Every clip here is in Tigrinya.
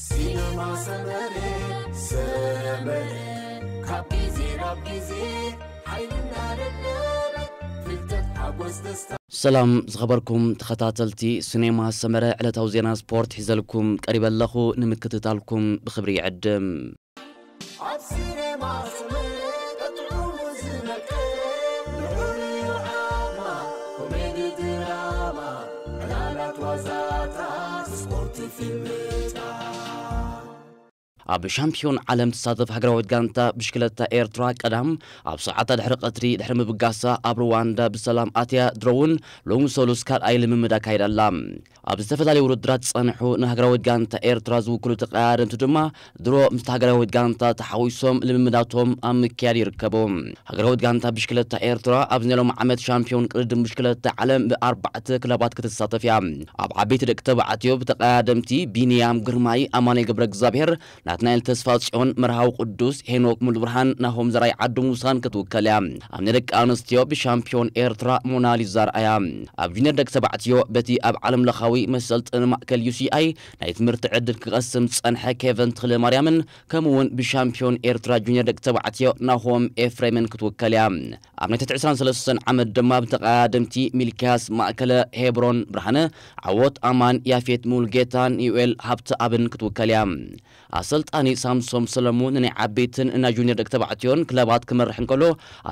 ሲነማ ሰመረ ሰመረ ካብ ግዜ ናብ ግዜ ሓይልና ደደበ ፍልጠት ሓጎስ ደስታ። ሰላም ዝኸበርኩም ተኸታተልቲ ሲኔማ ሰመረ፣ ዕለታዊ ዜና ስፖርት ሒዘልኩም ቀሪበ ኣለኹ። ንምክትታልኩም ብኽብሪ ይዕድም። ኣብ ሲነማ ሰመረ ቀጥዑ ዝነቀ ልዑል ዓማ ኮሜዲ ድራማ ዕላላት ዋዛታት ስፖርት ፊልምታ። ኣብ ሻምፒዮን ዓለም ትሳተፍ ሃገራዊት ጋንታ ብሽክለታ ኤርትራ ቀዳም ኣብ ሰዓታ ድሕሪ ቀትሪ ድሕሪ ምብጋሳ ኣብ ሩዋንዳ ብሰላም ኣትያ ድሮውን ሎሚ ሰሉስ ካልኣይ ልምምድ ኣካይዳ ኣላ። ኣብ ዝተፈላለዩ ውድድራት ዝጸንሑ ንሃገራዊት ጋንታ ኤርትራ ዝውክሉ ተቐዳደምቲ ድማ ድሮ ምስ ሃገራዊት ጋንታ ተሓዊሶም ልምምዳቶም ኣብ ምክያድ ይርከቡ። ሃገራዊት ጋንታ ብሽክለታ ኤርትራ ኣብ ናይ ሎም ዓመት ሻምፒዮን ቅድድም ብሽክለታ ዓለም ብኣርባዕተ ክለባት ክትሳተፍ እያ። ኣብ ዓበይቲ ደቂ ተባዕትዮ ብተቐዳደምቲ ቢንያም ግርማይ፣ ኣማኑኤል ገብረ እግዚኣብሔር፣ ናትናኤል ተስፋጽዮን፣ መርሃዊ ቅዱስ፣ ሄኖክ ሙሉብርሃን፣ ናሆም ዘርኣይ ዓዲ ሙሳን ክትውከል እያ። ኣብ ናይ ደቂ ኣንስትዮ ብሻምፒዮን ኤርትራ ሞናሊዛ ኣርኣያ። ኣብ ጁኒየር ደቂ ተባዕትዮ በቲ ኣብ ዓለም ለኻዊ መሰልጠኒ ማእከል ዩ ሲ ኣይ ናይ ትምህርቲ ዕድል ክቐስም ዝጸንሐ ኬቨን ተኽለ ማርያምን ከምኡ እውን ብሻምፒዮን ኤርትራ ጁኒየር ደቂ ተባዕትዮ ናሆም ኤፍሬምን ክትውከል እያ። ኣብ ናይ ትሕቲ ዕስራን ሰለስተን ዓመት ድማ ብተቐዳደምቲ ሚልክያስ ማእከለ፣ ሄብሮን ብርሃነ፣ ዓወት ኣማን፣ ያፌት ሙሉጌታን ዩኤል ሃብተኣብን ክትውከል እያ። ኣሰልጣኒ ሳምሶም ሰለሙን ንናይ ዓበይትን ናይ ጁኒየር ደቂ ተባዕትዮን ክለባት ክመርሕ እንከሎ፣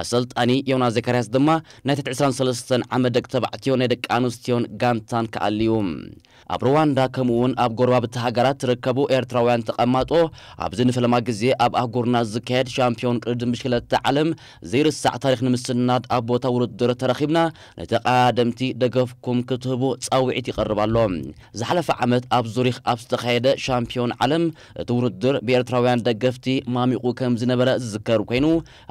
ኣሰልጣኒ ዮናስ ዘካርያስ ድማ ናይ ትሕቲ ዕስራን ሰለስተን ዓመት ደቂ ተባዕትዮ ናይ ደቂ ኣንስትዮን ጋንታን ክኣልዩ። ኣብ ሩዋንዳ ከምኡ እውን ኣብ ጎረባብቲ ሃገራት ትርከቡ ኤርትራውያን ተቐማጦ ኣብዚ ንፈለማ ግዜ ኣብ ኣህጉርና ዝካየድ ሻምፒዮን ቅድድም ብሽክለታ ዓለም ዘይርሳዕ ታሪኽ ንምስናድ ኣብ ቦታ ውድድር ተረኺብና ንተቐዳደምቲ ደገፍኩም ክትህቡ ጻውዒት ይቐርብ ኣሎ። ዝሓለፈ ዓመት ኣብ ዙሪኽ ኣብ ዝተኻየደ ሻምፒዮን ዓለም እቲ ውድድር ብኤርትራውያን ደገፍቲ ማሚቑ ከም ዝነበረ ዝዝከር ኮይኑ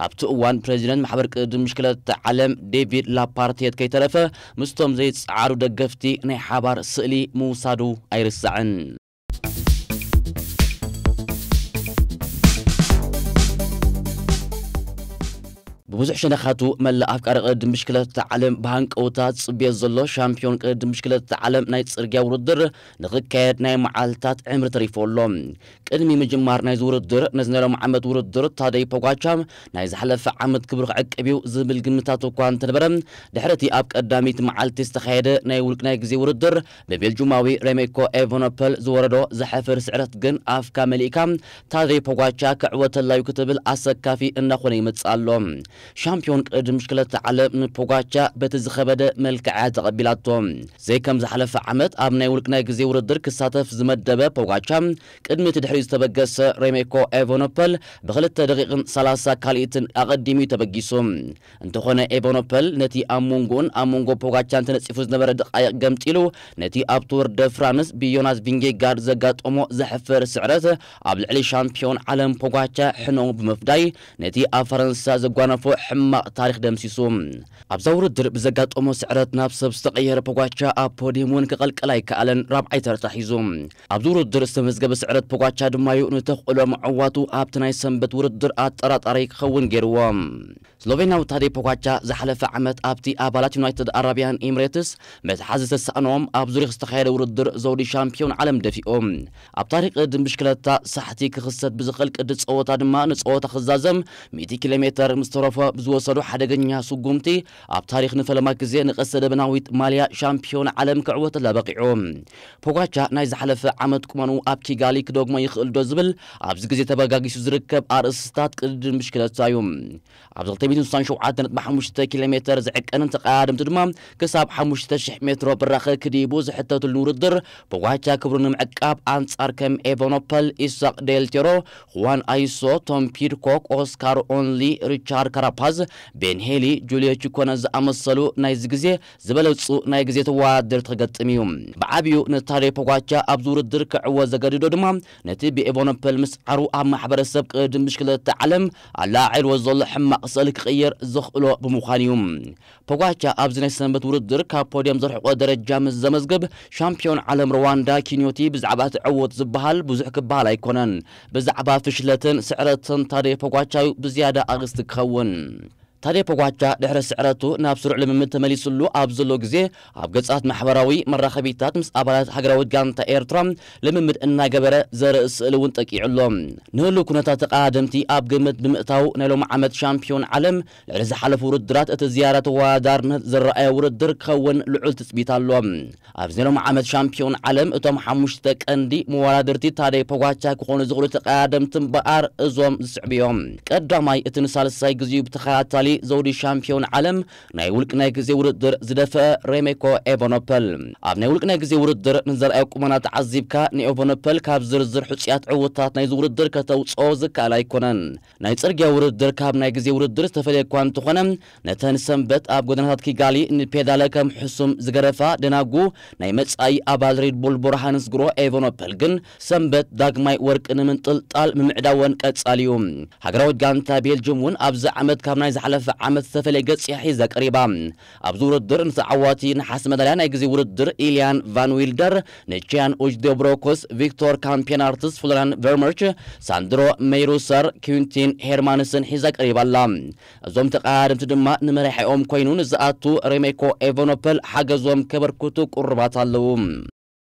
ኣብቲ እዋን ፕሬዚደንት ማሕበር ቅድድም ብሽክለታ ዓለም ዴቪድ ላፓርቴት ከይተረፈ ምስቶም ዘይጸዓሩ ደገፍቲ ናይ ሓባር ስእሊ ምውሳዱ ኣይርሳዕን። ብብዙሕ ሸነኻቱ መላእ ኣፍቃሪ ቅድድም ብሽክለታ ዓለም ብሃንቀውታ ዝጽበዮ ዘሎ ሻምፒዮን ቅድድም ብሽክለታ ዓለም ናይ ጽርግያ ውድድር ንኽካየድ ናይ መዓልታት ዕምሪ ተሪፎ ኣሎ። ቅድሚ ምጅማር ናይዚ ውድድር ነዚ ናይ ሎም ዓመት ውድድር ታደይ ፖጋቻ ናይ ዝሓለፈ ዓመት ክብሩ ክዕቅብ እዩ ዝብል ግምታት እኳ እንተነበረ ድሕሪ እቲ ኣብ ቀዳሚት መዓልቲ ዝተኻየደ ናይ ውልቅ ናይ ግዜ ውድድር ብቤልጁማዊ ሬሜኮ ኤቨኖፐል ዝወረዶ ዘሕፍር ስዕረት ግን ኣፍካ መሊእካ ታደይ ፖጋቻ ክዕወተላዩ ክትብል ኣሰካፊ እናኾነ ይመጽእ ኣሎ። ሻምፒዮን ቅድድም ብሽክለታ ዓለም ንፖጋቻ በቲ ዝኸበደ መልክዓ ተቐቢላቶ። ዘይከም ዝሓለፈ ዓመት ኣብ ናይ ውልቅ ናይ ግዜ ውድድር ክሳተፍ ዝመደበ ፖጋቻ ቅድሚ እቲ ድሕሪኡ ዝተበገሰ ሬሜኮ ኤቨኖፐል ብክልተ ደቂቕን ሰላሳ ካልኢትን ኣቐዲሙ እዩ ተበጊሱ። እንተኾነ ኤቨኖፐል ነቲ ኣብ መንጎኡን ኣብ መንጎ ፖጋቻን ተነጺፉ ዝነበረ ደቃይቕ ገምጢሉ ነቲ ኣብ ቱር ደ ፍራንስ ብዮናስ ቪንጌጋርድ ዘጋጠሞ ዘሕፍር ስዕረት ኣብ ልዕሊ ሻምፒዮን ዓለም ፖጋቻ ሕነው ብምፍዳይ ነቲ ኣብ ፈረንሳ ዘጓነፎ ሕማቕ ታሪኽ ደምሲሱ። ኣብዛ ውድድር ብዘጋጠሞ ስዕረት ናብ ሰብ ዝተቐየረ ፖጋቻ ኣብ ፖዲየም እውን ክቐልቀል ኣይከኣለን፣ ራብዓይ ተርታ ሒዙ። ኣብዚ ውድድር ዝተመዝገበ ስዕረት ፖጋቻ ድማዩ ንተኽእሎ ምዕዋቱ ኣብቲ ናይ ሰንበት ውድድር ኣጠራጣሪ ክኸውን ገይርዎ። ስሎቬንያዊ ታዴ ፖጋቻ ዝሓለፈ ዓመት ኣብቲ ኣባላት ዩናይትድ ኣረቢያን ኤምሬትስ መትሓዚ ዝተሳእኖም ኣብ ዙሪክ ዝተኻየደ ውድድር ዘውዲ ሻምፒዮን ዓለም ደፊኦም። ኣብ ታሪክ ቅድድም ብሽክለታ ሳሕቲ ክኽሰት ብዝኽእል ቅዲ ጸወታ ድማ ንጸወታ ክዛዘም ሚእቲ ኪሎ ሜተር ምስ ተረፎ ብዝወሰዶ ሓደገኛ ስጉምቲ ኣብ ታሪክ ንፈለማ ግዜ ንቀስተ ደበናዊት ማልያ ሻምፒዮን ዓለም ክዕወተላ በቂዑ። ፖጋቻ ናይ ዝሓለፈ ዓመት ቁመኑ ኣብ ኪጋሊ ክደግሞ ይኽእል ዶ ዝብል ኣብዚ ግዜ ተበጋጊሱ ዝርከብ ኣርእስታት ቅድድም ብሽክለታ እዩ። ኣብዚ ክልተ ሚእትን ስሳን ሸውዓተ ነጥቢ ሓሙሽተ ኪሎ ሜተር ዝዕቀንን ተቐዳደምቲ ድማ ክሳብ ሓሙሽተ ሽሕ ሜትሮ ብራኸ ክድይቡ ዝሕተትሉ ውድድር ፖጋቻ ክብሩ ንምዕቃብ ኣንጻር ከም ኤቨኖፐል፣ ኢሳቅ ዴልቴሮ፣ ሁዋን ኣይሶ፣ ቶም ፒድኮክ፣ ኦስካር ኦንሊ፣ ሪቻርድ ካራፓዝ፣ ቤን ሄሊ፣ ጁልዮ ቺኮነ ዝኣመሰሉ ናይዚ ግዜ ዝበለጹ ናይ ግዜ ተወዳደርቲ ክገጥም እዩ። ብዓብዩ ንታዴ ፖጋቻ ኣብዚ ውድድር ክዕወት ዘገድዶ ድማ ነቲ ብኤቨኖፐል ምስዓሩ ኣብ ማሕበረሰብ ቅድድም ብሽክለታ ዓለም ኣላዒልዎ ዘሎ ሕማቕ ስእሊ ክቕየር ዘኽእሎ ብምዃኑ እዩ። ፖጋቻ ኣብዚ ናይ ሰንበት ውድድር ካብ ፖድየም ዘርሕቆ ደረጃ ምስ ዘመዝግብ ሻምፒዮን ዓለም ሩዋንዳ ኪንዮቲ ብዛዕባ እቲ ዕውት ዝበሃል ብዙሕ ክበሃል ኣይኮነን። ብዛዕባ ፍሽለትን ስዕረትን ታዴ ፖጋቻ እዩ ብዝያዳ ኣርእስቲ ክኸውን። ታዴ ፖጓቻ ድሕሪ ስዕረቱ ናብ ስሩዕ ልምምድ ተመሊሱሉ ኣብ ዘሎ ግዜ፣ ኣብ ገጻት ማሕበራዊ መራኸቢታት ምስ ኣባላት ሃገራዊት ጋንታ ኤርትራ ልምምድ እናገበረ ዘርኢ ስእሊ እውን ጠቂዑ ኣሎ። ንህሉ ኩነታት ተቐዳደምቲ ኣብ ግምት ብምእታው፣ ናይ ሎም ዓመት ሻምፒዮን ዓለም ልዕሊ ዝሓለፉ ውድድራት እቲ ዝያዳ ተወዳዳርነት ዝረኣየ ውድድር ክኸውን ልዑል ትጽቢት ኣሎ። ኣብዚ ሎም ዓመት ሻምፒዮን ዓለም እቶም ሓሙሽተ ቀንዲ መወዳድርቲ ታዴ ፖጓቻ ክኾኑ ዝኽእሉ ተቐዳደምቲ እምበኣር እዞም ዝስዕቡ እዮም። ቀዳማይ፣ እቲ ንሳልሳይ ግዜኡ ብተኸታታሊ ዘውዲ ሻምፒዮን ዓለም ናይ ውልቂ ናይ ግዜ ውድድር ዝደፈአ ሬሜኮ ኤቨኖፐል። ኣብ ናይ ውልቂ ናይ ግዜ ውድድር ንዘርኣዮ ቁመና ተዓዚብካ፣ ንኤቨኖፐል ካብ ዝርዝር ሕጹያት ዕውታት ናይዚ ውድድር ከተውጽኦ ዝከኣል ኣይኮነን። ናይ ጽርግያ ውድድር ካብ ናይ ግዜ ውድድር ዝተፈለየ እኳ እንተኾነ፣ ነተን ሰንበት ኣብ ጎደናታት ኪጋሊ ንፔዳለ ከም ሕሱም ዝገደፋ ደናጉ ናይ መጻኢ ኣባል ሬድቡል ቦርሃንስ ግሮ ኤቨኖፐል ግን፣ ሰንበት ዳግማይ ወርቂ ንምንጥልጣል ምምዕዳወን ቀጻሊ እዩ። ሃገራዊት ጋንታ ቤልጅም እውን ኣብዚ ዓመት ካብ ናይ ዝሓለፈ ዓመት ዝተፈለየ ገጽ እያ ሒዛ ቀሪባ። ኣብዚ ውድድር ንተዓዋቲ ነሓስ መዳልያ ናይ ግዜ ውድድር ኢልያን ቫን ዊልደር፣ ንቺያን ኡጅዶብሮኮስ፣ ቪክቶር ካምፔናርትስ፣ ፍሎሪያን ቨርመርች፣ ሳንድሮ ሜይሩሰር፣ ኪንቲን ሄርማንስን ሒዛ ቀሪባ ኣላ። እዞም ተቐዳደምቲ ድማ ንመራሒኦም ኮይኑ ንዝኣቱ ሬሜኮ ኤቨኖፐል ሓገዞም ከበርክቱ ቁርባት ኣለዉ።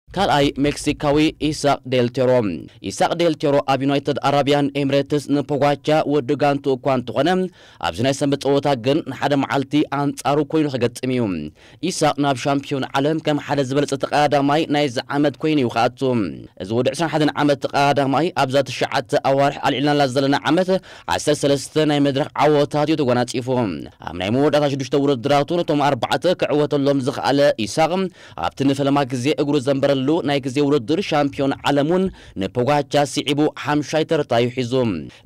ካልኣይ ሜክሲካዊ ኢሳቅ ዴልቴሮ። ኢሳቅ ዴልቴሮ ኣብ ዩናይትድ ኣረቢያን ኤምሬትስ ንፖጓቻ ወዲ ጋንቱ እኳ እንተኾነ፣ ኣብዚ ናይ ሰንበት ጸወታ ግን ንሓደ መዓልቲ ኣንጻሩ ኮይኑ ክገጥም እዩ። ኢሳቅ ናብ ሻምፒዮን ዓለም ከም ሓደ ዝበለጸ ተቐዳዳማይ ናይዚ ዓመት ኮይኑ እዩ ክኣቱ። እዚ ወዲ ዕስራን ሓደን ዓመት ተቐዳዳማይ ኣብዛ ትሽዓተ ኣዋርሕ ኣልዒልናላ ዘለና ዓመት ዓሰርተ ሰለስተ ናይ መድረኽ ዓወታት እዩ ተጎናጺፉ። ኣብ ናይ መወዳእታ ሽዱሽተ ውድድራቱ ነቶም ኣርባዕተ ክዕወተሎም ዝኸኣለ ኢሳቅ፣ ኣብቲ ንፈለማ ግዜ እግሩ ዘንበረሉ ናይ ግዜ ውድድር ሻምፒዮን ዓለም እውን ንፖጋቻ ስዒቡ ሓምሻይ ተርታ እዩ ሒዙ።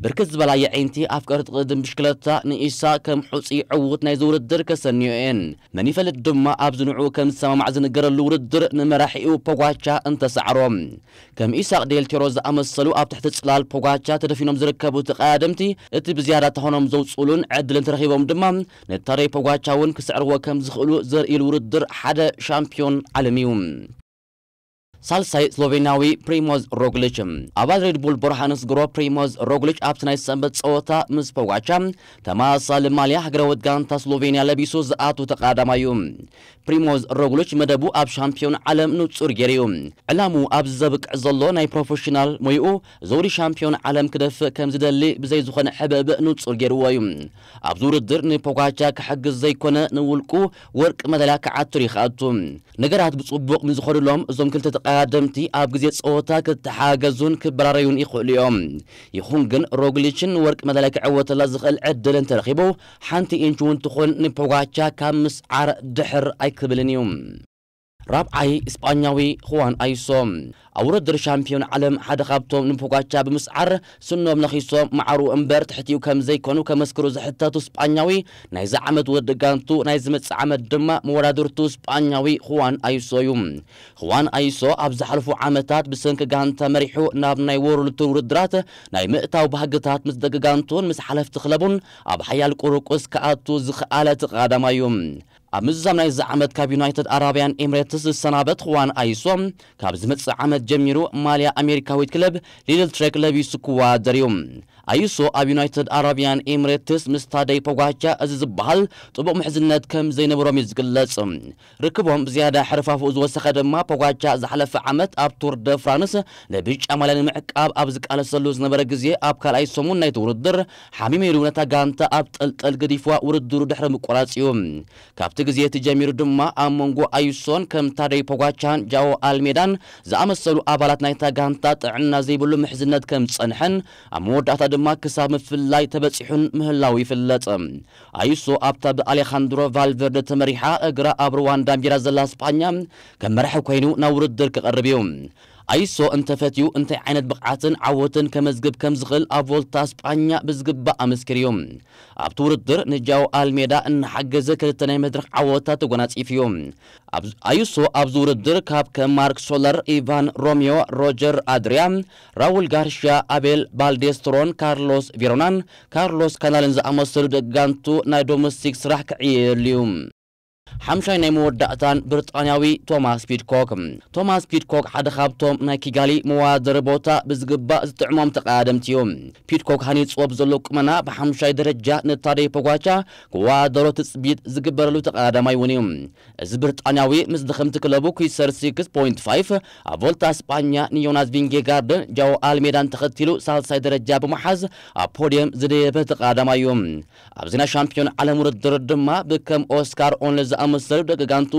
ብርክት ዝበላ የዒንቲ ኣፍቀርቲ ቅድድም ብሽክለታ ንኢሳ ከም ሕጹይ ዕዉት ናይዚ ውድድር ከሰንዮ እየን። መን ይፈልጥ ድማ ኣብዚ ንዕኡ ከም ዝሰማማዕ ዝንገረሉ ውድድር ንመራሒኡ ፖጋቻ እንተሰዓሮ። ከም ኢሳቅ ዴልቴሮ ዝኣመሰሉ ኣብ ትሕቲ ጽላል ፖጋቻ ተደፊኖም ዝርከቡ ተቐዳደምቲ፣ እቲ ብዝያዳ ተኾኖም ዘውጽኡሉን ዕድል እንተረኺቦም ድማ፣ ንታደይ ፖጋቻ እውን ክስዕርዎ ከም ዝኽእሉ ዘርእሉ ውድድር ሓደ ሻምፒዮን ዓለም እዩ። ሳልሳይ ስሎቬንያዊ ፕሪሞዝ ሮግሊች። ኣባል ሬድቡል ቦርሃንስ ግሮ ፕሪሞዝ ሮግሊች ኣብቲ ናይ ሰንበት ጸወታ ምስ ፖጋቻ ተመሳሳሊ ማልያ ሃገራዊት ጋንታ ስሎቬንያ ለቢሱ ዝኣቱ ተቐዳዳማይ እዩ። ፕሪሞዝ ሮግሊች መደቡ ኣብ ሻምፒዮን ዓለም ንጹር ገይሩ እዩ። ዕላምኡ ኣብዚ ዘብቅዕ ዘሎ ናይ ፕሮፌሽናል ሞይኡ ዘውዲ ሻምፒዮን ዓለም ክደፍእ ከም ዝደሊ ብዘይ ዝኾነ ሕብእብእ ንጹር ገይርዎ እዩ። ኣብዚ ውድድር ንፖጋቻ ክሕግዝ ዘይኮነ ንውልቁ ወርቂ መዳልያ ክዓትር እዩ ክኣቱ። ነገራት ብጽቡቕ ንዝኸዱሎም እዞም ክልተ ተቐዳደምቲ ኣብ ግዜ ጸወታ ክተሓጋገዙን ክበራረዩን ይኽእሉ እዮም። ይኹን ግን ሮግሊችን ንወርቂ መዳልያ ክዕወተላ ዝኽእል ዕድል እንተረኺቡ ሓንቲ ኢንች እውን ትኹን ንፖጋቻ ካብ ምስዓር ድሕር ኣይክብልን እዩ። ራብዓይ ስጳኛዊ ሁዋን ኣይሶ። ኣብ ውድድር ሻምፒዮን ዓለም ሓደ ካብቶም ንፖጋቻ ብምስዓር ስኖም ነኺሶም መዓሩ እምበር ትሕቲኡ ከም ዘይኮኑ ከመስክሩ ዝሕተቱ ስጳኛዊ ናይዚ ዓመት ወዲ ጋንቱ ናይ ዝመጽእ ዓመት ድማ መወዳድርቱ ስጳኛዊ ሁዋን ኣይሶ እዩ። ሁዋን ኣይሶ ኣብ ዝሓለፉ ዓመታት ብሰንኪ ጋንታ መሪሑ ናብ ናይ ወርልድ ቱር ውድድራት ናይ ምእታው ባህግታት ምስ ደቂ ጋንቱን ምስ ሓለፍቲ ክለቡን ኣብ ሓያል ቁርቁስ ክኣቱ ዝኸኣለ እቲ ቀዳማይ እዩ። ኣብ ምዝዛም ናይዚ ዓመት ካብ ዩናይትድ ኣራብያን ኤምሬትስ ዝሰናበት ሁዋን ኣይሶ፣ ካብ ዝመጽእ ዓመት ጀሚሩ ማልያ ኣሜሪካዊት ክለብ ሊድል ትሬክ ለቢሱ ክወዳደር እዩ። ኣይሶ ኣብ ዩናይትድ ኣራብያን ኤምሬትስ ምስ ታደይ ፖጋቻ እዚ ዝበሃል ጥቡቕ ምሕዝነት ከም ዘይነበሮም እዩ ዝግለጽ። ርክቦም ብዝያዳ ሕርፋፉ ዝወሰኸ ድማ ፖጋቻ ዝሓለፈ ዓመት ኣብ ቱር ደ ፍራንስ ንብጫ ማልያ ንምዕቃብ ኣብ ዝቃለሰሉ ዝነበረ ግዜ ኣብ ካልኣይ ሰሙን ናይቲ ውድድር ሓሚሙ ኢሉ ነታ ጋንታ ኣብ ጠልጠል ገዲፍዋ ውድድሩ ድሕሪ ምቁራጽ እዩ። ካብቲ ግዜ እቲ ጀሚሩ ድማ ኣብ መንጎ ኣዩሶን ከም ታደይ ፖጋቻን ጃኦ ኣልሜዳን ዝኣመሰሉ ኣባላት ናይታ ጋንታ ጥዕና ዘይብሉ ምሕዝነት ከም ዝጸንሐን ኣብ መወዳእታ ድማ ክሳብ ምፍልላይ ተበጺሑን ምህላው ይፍለጥ። ኣዩሶ ኣብታ ብኣሌኻንድሮ ቫልቨርደ ተመሪሓ እግራ ኣብ ሩዋንዳ ኣንቢራ ዘላ ስጳኛ ከም መራሒ ኮይኑ ናብ ውድድር ክቐርብ እዩ። ኣይሶ እንተፈትዩ እንታይ ዓይነት ብቕዓትን ዓወትን ከመዝግብ ከም ዝኽእል ኣብ ቮልታ ስጳኛ ብዝግባእ ኣመስኪሩ እዩ። ኣብቲ ውድድር ንጃው ኣልሜዳ እናሓገዘ ክልተ ናይ መድረኽ ዓወታት ተጎናጺፉ እዩ። ኣብ-፣ ኣዩሶ ኣብዚ ውድድር ካብ ከም ማርክ ሶለር፣ ኢቫን ሮሚዮ፣ ሮጀር ኣድሪያ፣ ራውል ጋርሽያ፣ ኣቤል ባልዴስትሮን ካርሎስ ቬሮናን ካርሎስ ካናልን ዝኣመሰሉ ደጋንቱ ናይ ዶሜስቲክ ስራሕ ክዕየየሉ እዩ። ሓምሻይ ናይ መወዳእታን ብሪጣንያዊ ቶማስ ፒድኮክ። ቶማስ ፒድኮክ ሓደ ካብቶም ናይ ኪጋሊ መወዳደሪ ቦታ ብዝግባእ ዝጥዕሞም ተቐዳደምቲ እዩ። ፒድኮክ ሃኒጽዎ ብዘሎ ቁመና ብሓምሻይ ደረጃ ንታደይ ፖጋቻ ክወዳደሮ ትጽቢት ዝግበረሉ ተቐዳዳማይ እውን እዩ። እዚ ብሪጣንያዊ ምስ ድኽምቲ ክለቡ ኩይሰር ሲክስ ፖይንት ፋይቭ ኣብ ቮልታ ስጳኛ ንዮናስ ቪንጌጋርድን ጃኦ ኣልሜዳን ተኸቲሉ ሳልሳይ ደረጃ ብምሓዝ ኣብ ፖድየም ዝደየበ ተቐዳዳማይ እዩ። ኣብዚ ናይ ሻምፒዮን ዓለም ውድድር ድማ ብከም ኦስካር ኦንል ዝኣመሰሉ ደቂ ጋንቱ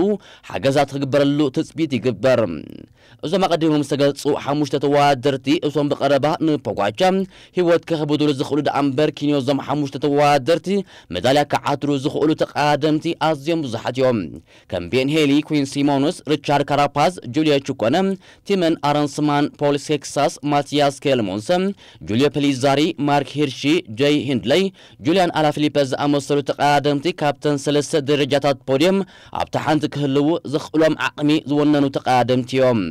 ሓገዛት ክግበረሉ ትጽቢት ይግበር። እዞም ኣቐዲሞም ዝተገልጹ ሓሙሽተ ተወዳደርቲ እቶም ብቐረባ ንፖጓቻ ህይወት ከኽብዱሉ ዝኽእሉ ደኣ እምበር ኪንዮ እዞም ሓሙሽተ ተወዳደርቲ መዳልያ ክዓትሩ ዝኽእሉ ተቐዳደምቲ ኣዝዮም ብዙሓት እዮም። ከም ቤን ሄሊ፣ ኩን ሲሞንስ፣ ሪቻርድ ካራፓዝ፣ ጁልዮ ቹኮነ፣ ቲመን ኣረንስማን፣ ፖል ሴክሳስ፣ ማቲያስ ኬልሞንሰ፣ ጁልዮ ፔሊዛሪ፣ ማርክ ሂርሺ፣ ጀይ ሂንድለይ፣ ጁልያን ኣላፊሊፐ ዝኣመሰሉ ተቐዳደምቲ ካብተን ሰለስተ ደረጃታት ፖድየም ኣብታ ሓንቲ ክህልዉ ዝኽእሎም ዓቕሚ ዝወነኑ ተቐዳደምቲ እዮም።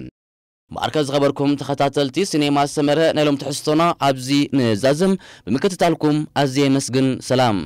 ማርከ ዝኸበርኩም ተኸታተልቲ ሲኔማ ሰመረ ናይ ሎም ትሕዝቶና ኣብዚ ንዛዝም። ብምክትታልኩም ኣዝየ የመስግን። ሰላም።